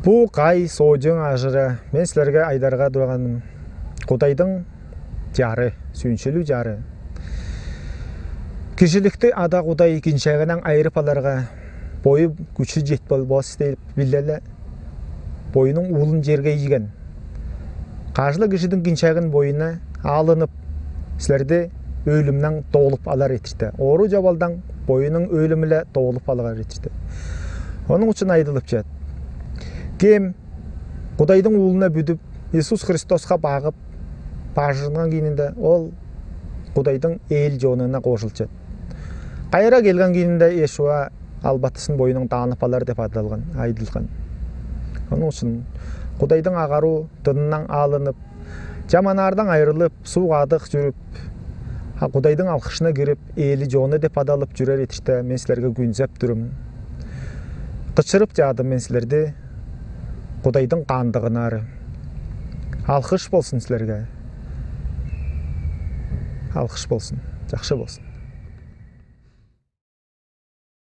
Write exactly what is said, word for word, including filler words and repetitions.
Бу кай сооҷуун ажырда мен силерге айдарға турғаным Кудайдың ҷары, сүүнчелүү ҷары. Кижиликти Ада Кудай киңчаагынан айырып аларға бойы, күүчү ҷетпес деп билеле, бойының уулун ҷерге ийген. Каждый кижидиң киңчаагын бойына алынып, силерди өлүмнен тоолуп алар этишти. Оору-чабалдан бойының өлүмү-ле тоолуп алар этишти. Оның ӱчӱн айтылып чат. Кем Кудайдың уулуна бүдүп, Иисус Христосха багып, бажырынған киининде ол Кудайдың эл чонына кошылчат. Кайра келген киининде Иешуа албатысын бойының таанып алар деп адалған, айтылған. Оның ӱчӱн Кудайдың ағаруу дыныннаң алынып, чаманаардаң айырылып, сууг адых чүрүп, а Кудайдың алхышына кирип, эли чону деп адалып чүрер этишти мен силерге күүнзеп турам. Кычырып чадым мен силерди Кудайдың каандығынаар. Алхыш болсун силерге. Алхыш болсун. Чахсы болсун.